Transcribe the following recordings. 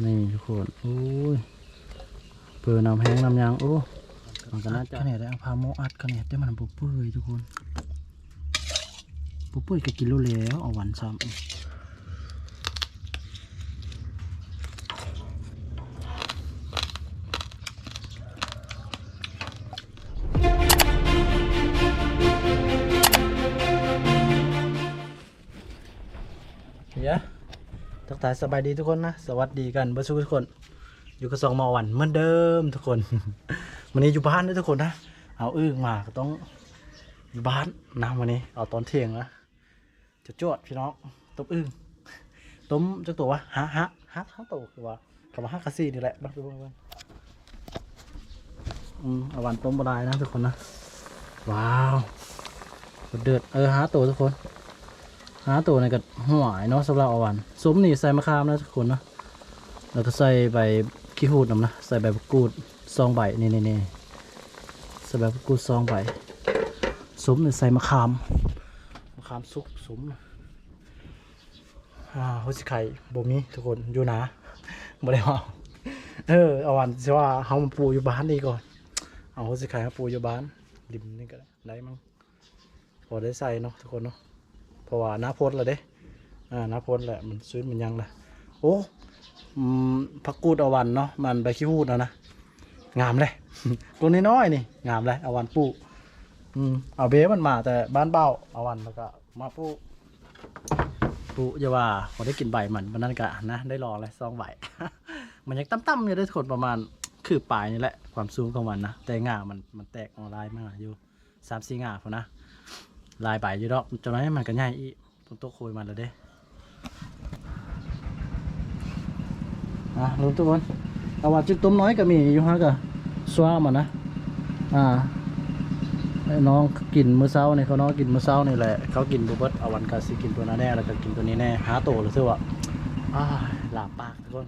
ນີ້ທຸກຄົນ ໂອ້ຍ ເປີນ້ຳແຫ້ງນ້ຳຫຍັງ ໂອ້ ມັນກໍໜ້າຈະ ອັດຂະແໜດໄດ້ ເອົາຜ້າໝໍ້ອັດຂະແໜດ ແຕ່ມັນບໍ່ເປື່ອຍທຸກຄົນ ບໍ່ເປື່ອຍກໍກິນໂລດແລ້ວ ເອົາຫວານຊ້ຳ. ເຍ ທັກທາຍສະບາຍດີທຸກຄົນນະ ສະຫວັດດີກັນເບິດສູ່ທຸກຄົນ ຢູ່ກັບຊ່ອງໝໍຫວັນເໝືອນເດີມທຸກຄົນ. ມື້ນີ້ຢູ່ບ້ານເດີທຸກຄົນນະ ເອົາອຶ່ງມາກໍຕ້ອງຢູ່ບ້ານນະ ມື້ນີ້ເອົາຕອນທ່ຽງນະ ຈວດໆ ພີ່ນ້ອງ ຕົ້ມອຶ່ງ ຕົ້ມຈັກໂຕວະ ຫ້າ ຫ້າ ຫ້າ ຫ້າໂຕຄືວ່າ ຄຳວ່າຫ້າກະສີ່ນີ້ແຫຼະ ເບິ່ງ ເບິ່ງ ເບິ່ງ ອືມ ເອົາຫວານຕົ້ມບໍ່ຫຼາຍນະທຸກຄົນນະ. ວ້າວ ເດືອດ ເອີ ຫ້າໂຕທຸກຄົນ ຫ້າໂຕນີ້ກໍຫຼາຍເນາະ ສຳລັບເອົາຫວານ. ສົ້ມນີ້ໃສ່ມະຂາມນະທຸກຄົນນະ ແລ້ວກໍໃສ່ໃບຂີ້ຫູດນຳນະ ໃສ່ໃບບັກກູດສອງໃບ ນີ້ໆ ໃສ່ໃບບັກກູດສອງໃບ. ສົ້ມນີ້ໃສ່ມະຂາມ ມະຂາມສຸກ ສົ້ມ ອ່າ ຫົວສີໄຄບໍ່ມີທຸກຄົນ ຢູ່ນາ ບໍ່ໄດ້ເອົາ. ເອີ ເອົາຫວານ ຊິວ່າເຮົາມາປູກຢູ່ບ້ານນີ້ກ່ອນ ເອົາຫົວສີໄຄມາປູກຢູ່ບ້ານ ລິມນີ້ກໍໄດ້ ໄດ້ມັ້ງ ພໍໄດ້ໃສ່ເນາະທຸກຄົນເນາະ ເພາະວ່າໜ້າຝົນລະເດ້ ອ່າ ໜ້າຝົນແຫຼະ ມັນຊື້ນມັນຫຍັງລະ. ໂອ້ ອືມ ຜັກກູດເອົາຫວານເນາະ ມັນໃບຂີ້ຫູດເອົານະ ງາມເດ້ ຕົ້ນນ້ອຍໆ ນີ້ງາມເດ້ ເອົາຫວານປູກ ອືມ ເອົາເບມັນມາແຕ່ບ້ານບ່າວ ເອົາຫວານ ແລ້ວກໍ ມາປູກ ປູກ ຢ່າວ່າບໍ່ໄດ້ກິນໃບມັນ ບາດນັ້ນກະນະ ໄດ້ລອງແລ້ວສອງໃບ ມັນຍັງຕ່ຳໆຢູ່ເດ້ທຸກຄົນ ປະມານຄືບປາຍນີ້ແຫຼະ ຄວາມສູງຂອງມັນນະ ແຕ່ງ່າມັນ ມັນແຕກອອກຫຼາຍມາຢູ່ ສາມສີ່ງ່າພຸ້ນນະ ຫຼາຍໃບຢູ່ດອກ ຈັກໜ້ອຍມັນກະໃຫຍ່ອີກ ຝົນຕົກໂຫຍມາແລ້ວເດ້. ອ່ະ ລຸ້ນທຸກຄົນ ເອົາຫວານຈຶ່ງຕົ້ມນ້ອຍກໍມີຢູ່ຫັ້ນ ກະຊວມຫັ້ນນະ ອ່າ ນ້ອງກິນມື້ເຊົ້ານີ້ ເຂົານ້ອງກິນມື້ເຊົ້ານີ້ແຫຼະ ເຂົາກິນບໍ່ເບິດ ເອົາຫວານກະຊິກິນຕົວນັ້ນແດ່ ແລ້ວກໍກິນຕົວນີ້ແດ່ ຫ້າໂຕ ແລ້ວຖືວ່າ ອ້າຍ ລາບປາກທຸກຄົນ.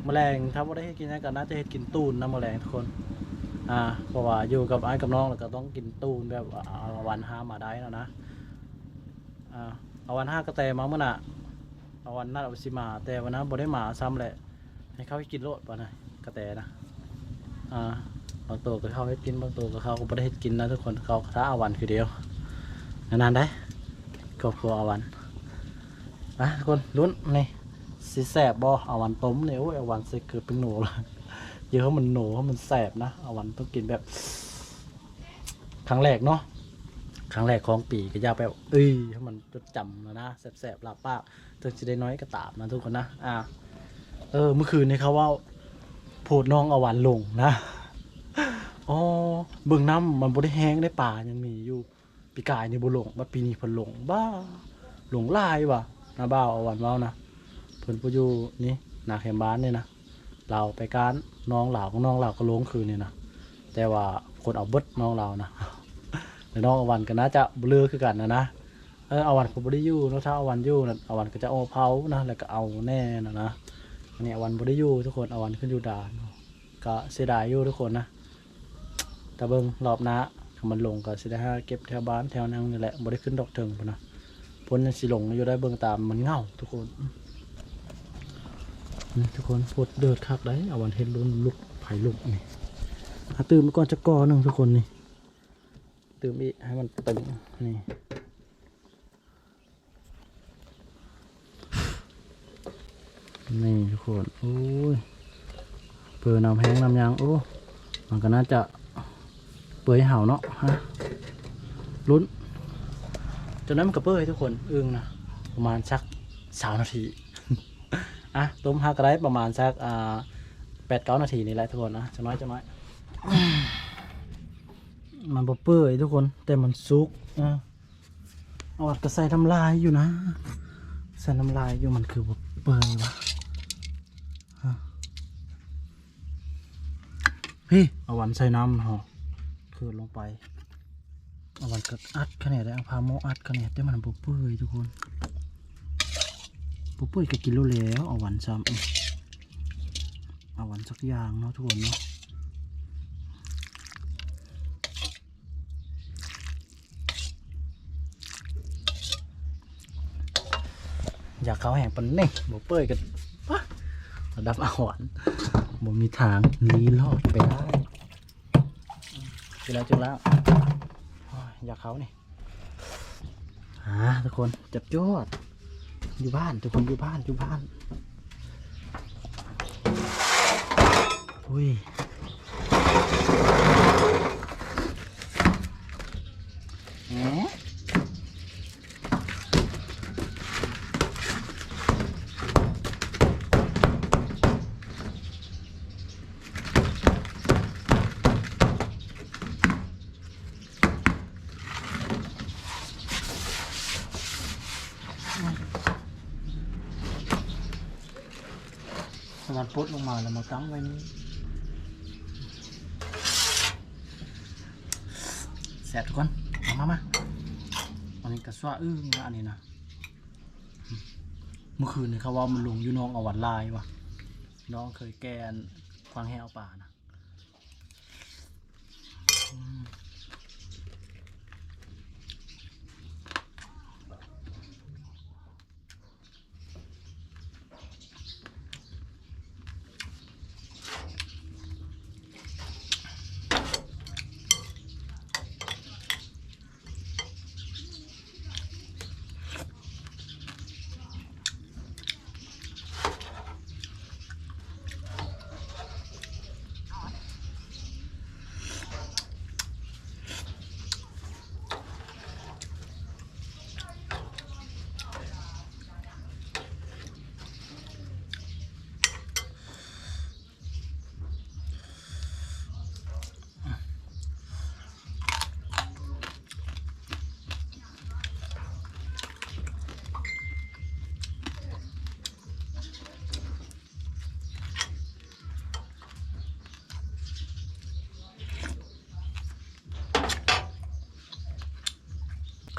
ມື້ແລງຖ້າບໍ່ໄດ້ເຮັດກິນຫຍັງກໍໜ້າຈະເຮັດກິນຕູນນະ ມື້ແລງທຸກຄົນ ອ່າ ເພາະວ່າຢູ່ກັບອ້າຍກັບນ້ອງ ແລ້ວກໍຕ້ອງກິນຕູນແບບວ່າ ເອົາຫວານຫາມາໄດ້ແລ້ວນະ ອ່າ ເອົາຫວານຫາກະແຕມາມື້ໜ້າ ເອົາຫວານນັດເອົາຊິມາ ແຕ່ວ່ານະ ບໍ່ໄດ້ມາຊ້ຳແຫຼະ ໃຫ້ເຂົາເຮັດກິນໂລດປານນະ ກະແຕນະ ອ່າ ບາງໂຕກໍເຂົາເຮັດກິນ ບາງໂຕກໍເຂົາກໍບໍ່ໄດ້ເຮັດກິນນະທຸກຄົນ ເຂົາກໍຖ້າເອົາຫວານຄືດຽວ ແນວນັ້ນໄດ໋ ຄອບຄົວເອົາຫວານ. ອ່ະ ທຸກຄົນ ລຸ້ນ ນີ້ຊິແຊບບໍ່ ເອົາຫວານຕົ້ມນີ້ ໂອ້ຍ ເອົາຫວານໃສ່ເກືອເປັນໂນລະ ເຍາະ ມັນໂນ ມັນແຊບນະ ເອົາຫວານຕ້ອງກິນແບບ ຄັ້ງແລກເນາະ ຄັ້ງແລກຂອງປີ ກໍຢາກແບບ ເອີຍ ໃຫ້ມັນຈົດຈຳນະ ແຊບໆ ລາບປາກ ເຖິງຊິໄດ້ໜ້ອຍກໍຕາມນະທຸກຄົນນະ ອ່າ ເອີ ມື້ຄືນນີ້ເຂົາເວົ້າ ໂພດນ້ອງເອົາຫວານຫຼົງນະ ອໍ ເບິ່ງນ້ຳມັນບໍ່ໄດ້ແຮງເດ້ ປາຍັງມີຢູ່ ປີກາຍນີ້ບໍ່ຫຼົງ ບັດປີນີ້ເພິ່ນຫຼົງ ບ້າ ຫຼົງຫຼາຍວ່າ ນ້າບ່າວເອົາຫວານເວົ້ານະ ເພິ່ນຜູ້ຢູ່ນີ້ ໜ້າແຄມບ້ານນີ້ນະ ລາວໄປການ ນ້ອງລາວ ນ້ອງລາວກໍຫຼົງຄືນນີ້ນະ ແຕ່ວ່າຄົນເອົາເບິດ ນ້ອງລາວນະ ແລະ ນ້ອງອາວັນກໍໜ້າຈະບໍ່ເລີຄືກັນນະນະ. ເອີ ອາວັນກໍບໍ່ໄດ້ຢູ່ເນາະ ຖ້າອາວັນຢູ່ນັ້ນ ອາວັນກໍຈະເອົາມາເຜົານະ ແລ້ວກໍເອົາແດ່ນະນະ ອັນນີ້ອາວັນບໍ່ໄດ້ຢູ່ທຸກຄົນ ອາວັນຂຶ້ນຢູ່ດານ ກໍເສຍດາຍຢູ່ທຸກຄົນນະ. ຖ້າເບິ່ງລອບໜ້າ ຄັນມັນລົງກໍຊິໄດ້ຫາເກັບແຖວບ້ານແຖວຫຍັງນີ້ແຫຼະ ບໍ່ໄດ້ຂຶ້ນດອກເທິງພຸ້ນນະ ຝົນຍັງຊິລົງຢູ່ໄດ໋ ເບິ່ງຕາມມັນເຫງົາທຸກຄົນ. ນີ້ທຸກຄົນ ໂພດເດີດຄັກໄດ໋ ອາວັນເຮັດລຸ້ນລຸກ ໄຜລຸກນີ້ ຫາຕື່ມໄປກ່ອນຈັກກໍໜຶ່ງທຸກຄົນ ນີ້ ຕື່ມອີກໃຫ້ມັນຕຶງ ນີ້. ນີ້ທຸກຄົນ ໂອ້ຍ ເປີນ້ຳແຫ້ງນ້ຳຫຍັງ ໂອ້ ມັນກໍໜ້າຈະເປື່ອຍເຫົ່າເນາະ ຮະ ລຸ້ນ ຈົນນັ້ນມັນກໍເປື່ອຍທຸກຄົນ ອຶ່ງນະ ປະມານສັກຊາວນາທີ ອ່ະ ຕົ້ມຫາກໍໄດ້ປະມານສັກ ອ່າ ແປດເກົ້ານາທີນີ້ແຫຼະທຸກຄົນ ອ່ະ ຈັກໜ້ອຍ ຈັກໜ້ອຍ ມັນບໍ່ເປື່ອຍທຸກຄົນ ແຕ່ມັນສຸກ ອ່ະ. ອາວັນກໍໃສ່ນ້ຳລາຍຢູ່ນະ ໃສ່ນ້ຳລາຍຢູ່ ມັນຄືບໍ່ເປື່ອຍວະ ຮະ ພີ້ ອາວັນໃສ່ນ້ຳເນາະ ຂືດລົງໄປ ອາວັນກໍອັດຂະແໜດໄດ້ ເອົາຝາໝໍ້ອັດຂະແໜດ ແຕ່ມັນບໍ່ເປື່ອຍທຸກຄົນ ບໍ່ເປື່ອຍກໍກິນໂລດແລ້ວ ອາວັນຊ້ຳ ອາວັນສັກຢ່າງເນາະທຸກຄົນເນາະ. ຢາກເຂົ້າແຮງປານນີ້ ບໍ່ເປີດກໍ ປະ ລະດັບອາຫອນ ບໍ່ມີທາງລີລອດໄປໄດ້. ຈຸແລ້ວ ຈຸແລ້ວ ໂອ້ຍ ຢາກເຂົ້ານີ້. ອ່າ ທຸກຄົນ ຈັບຈວດ ຢູ່ບ້ານ ທຸກຄົນ ຢູ່ບ້ານ ຢູ່ບ້ານ. ອຸ້ຍ ແໝ. ສະຫວັດປົດລົງມາແລ້ວມາຕັ້ງໄວ້ນີ້ ແຊບທຸກຄົນ. ມາ ມາ ມາ ອັນນີ້ກະຊວອຶ້ງນະ ອັນນີ້ນະ. ມື້ຄືນນີ້ເຂົາວ່າມັນລົງຢູ່ໜອງອາວັນຫຼາຍວ່າ ນ້ອງເຄີຍແກ່ນຂວາງແຫເອົາປານະ. ອືມ.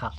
ຄັກ.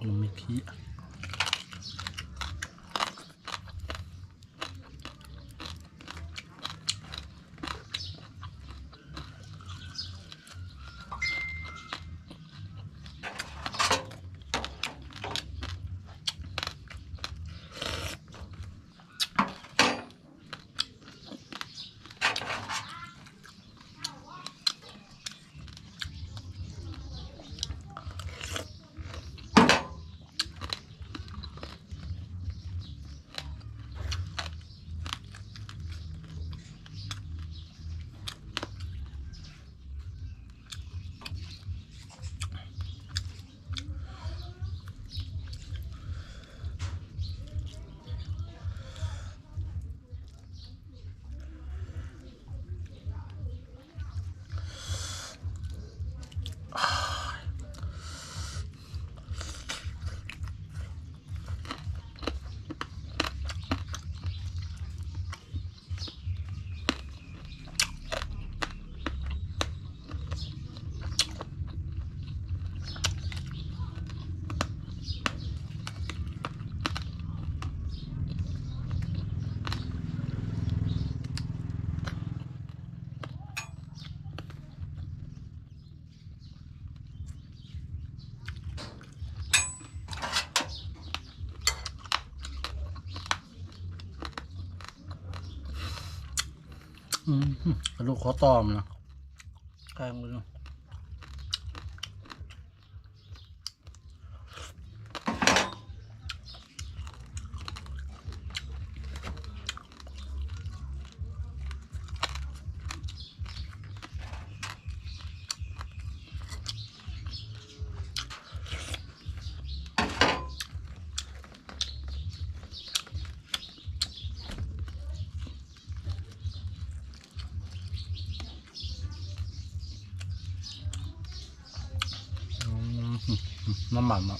ມັນມີຂີ້. ອືມ ກະດູກຄໍຕ່ອມັນນະ ແຂງເລີຍ. ນ້ຳມັນເນາະ.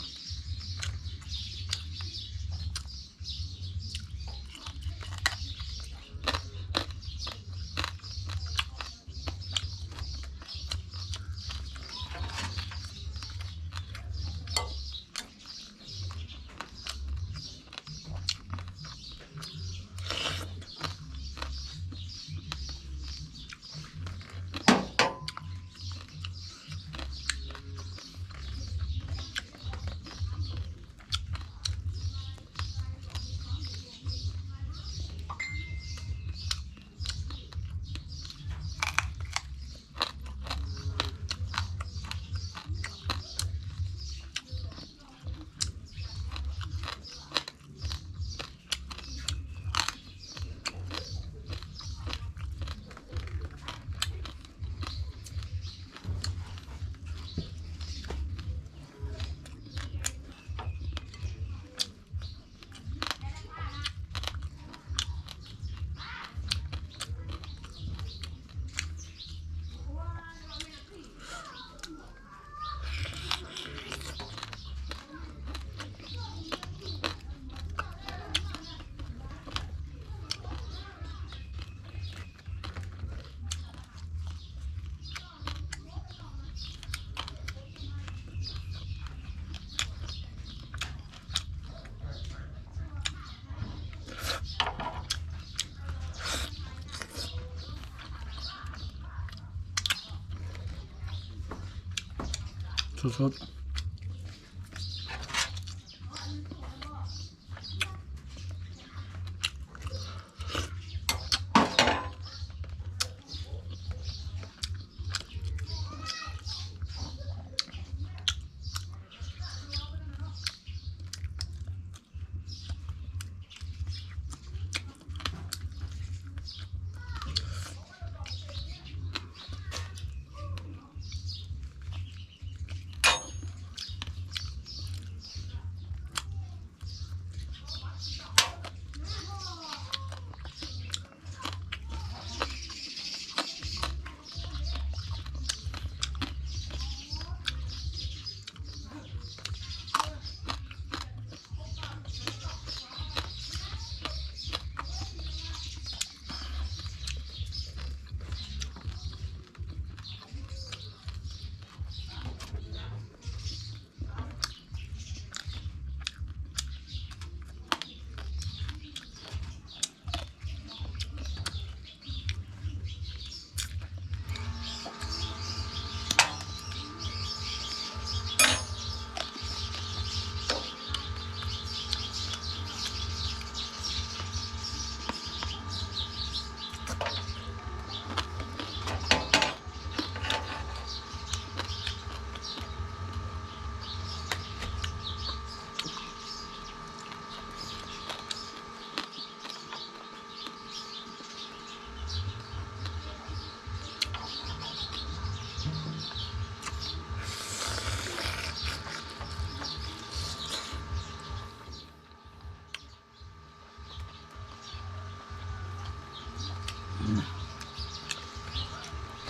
ສຸດໆ.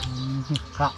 ອືມ ຄັກ.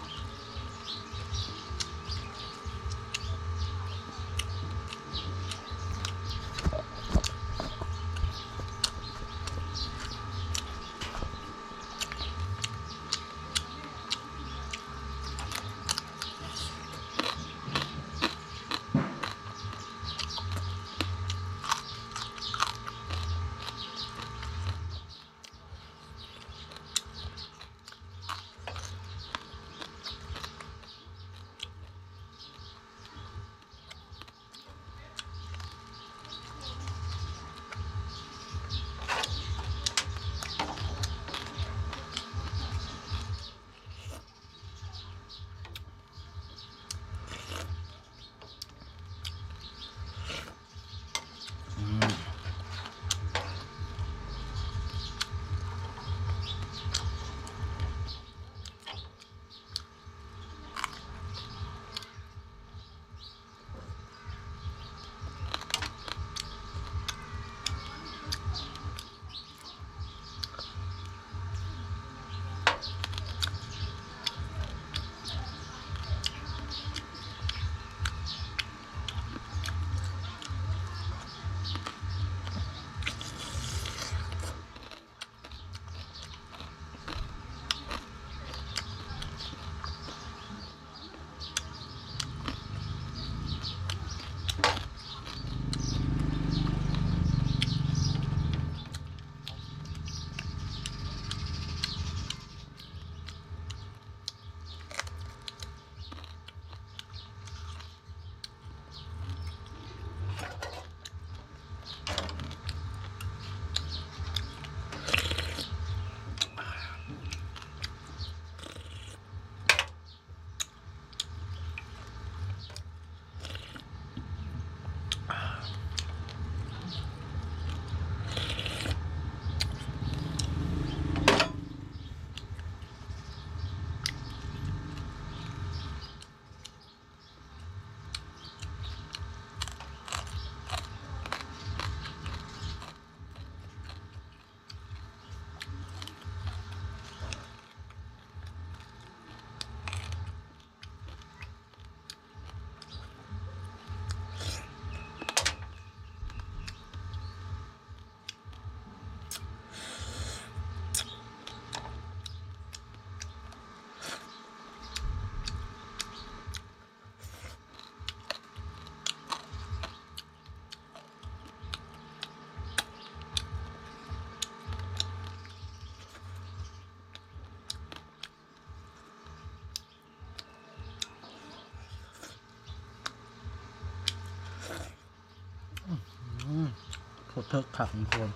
ໂພດເຖິກຄັກ ມັນໂພດ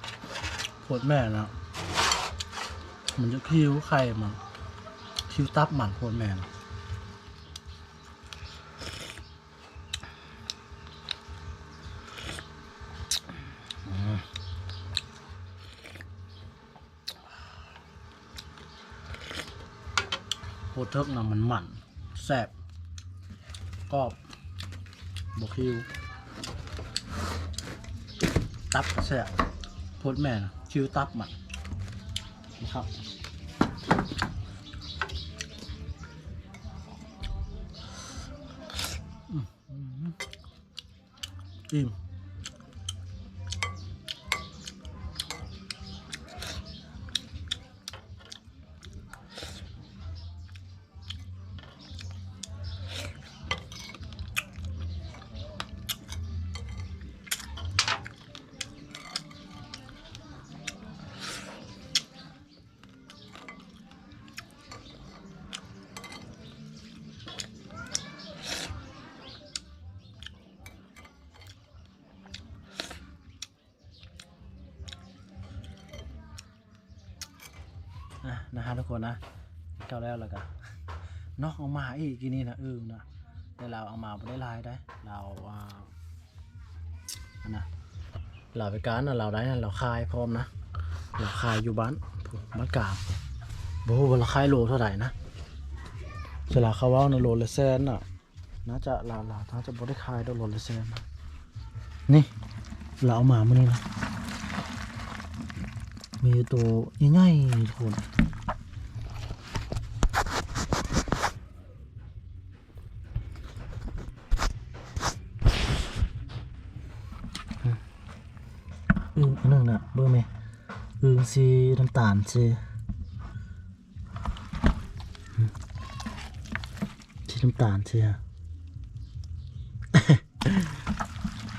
ໂພດແມ່ນະ ມັນຈະຄິວໄຂ່ມັນ ຄິວຕັບມັນ ໂພດແມ່ນະ. ໂພດເຖິກນະ ມັນມັນ ແຊບ ກອບ ບໍ່ຄິວ ຕັບກະແຊບ ໂພດແມ່ນະ ຄິວຕັບມັນຄັກ. ອ່ະ ນະຮະ ທຸກຄົນນະ ເຂົ້າແລ້ວ ແລ້ວກະນອກອອກມາອີກ ກີ້ນີ້ນະ ອຶ່ງນະ ແຕ່ລາວເອົາມາບໍ່ໄດ້ຫຼາຍໃດ໋ ລາວ ອ່າ ອັນນະ ລາວໄປການນະ ລາວໄດ້ນະ ລາວຂາຍພ້ອມນະ ລາວຂາຍຢູ່ບ້ານ ບ້ານກາງ ບໍ່ຮູ້ວ່າລາວຂາຍໂລເທົ່າໃດນະ ສ່ວນຫຼາຍເຂົາເວົ້ານະ ໂລລະແສນນະ. ໜ້າຈະ ລາວ ລາວ ໜ້າຈະບໍ່ໄດ້ຂາຍດອກ ໂລລະແສນນະ ນີ້ ລາວເອົາມາມື້ນີ້ນະ ມີໂຕໃຫຍ່ໆ ທຸກຄົນ ອືມ ອັນໜຶ່ງນະ ເບິ່ງແມ ອຶ່ງສີນ້ຳຕານ ສີ ສີນ້ຳຕານ ຊີ້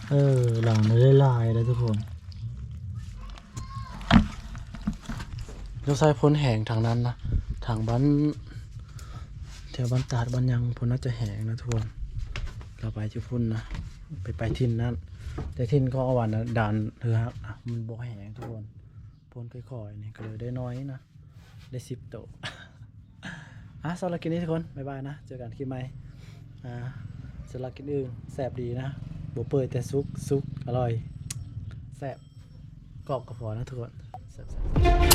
ເອີ ຫຼັງນີ້ໄດ້ຫຼາຍເດ້ທຸກຄົນ ຕ້ອງໃຊ້ພົ້ນແຫງທາງນັ້ນນະ ທາງບ້ານ ແຖວບ້ານຕາດ ບ້ານຫຍັງພຸ້ນ ໜ້າຈະແຫງນະທຸກຄົນ ລາວໄປຢູ່ພຸ້ນນະ ໄປ ໄປຖິ່ນນັ້ນ ແຕ່ຖິ່ນຂອງອາຫວານນະ ດ່ານເຮືອນະ ມັນບໍ່ແຫງທຸກຄົນ ພົ້ນຄ່ອຍໆ ນີ້ ກໍເລີຍໄດ້ໜ້ອຍນະ. ໄດ້ສິບໂຕ ອ່າ ສຳລັບຄລິບນີ້ທຸກຄົນ ບາຍບາຍນະ ເຈີກັນຄລິບໃໝ່ ອ່າ ສຳລັບກິນອຶ່ງ ແຊບດີນະ ບໍ່ເປື່ອຍແຕ່ສຸກ ສຸກ ອະຮ່ອຍ ແຊບ ກອບກະພໍນະທຸກຄົນ ແຊບໆ.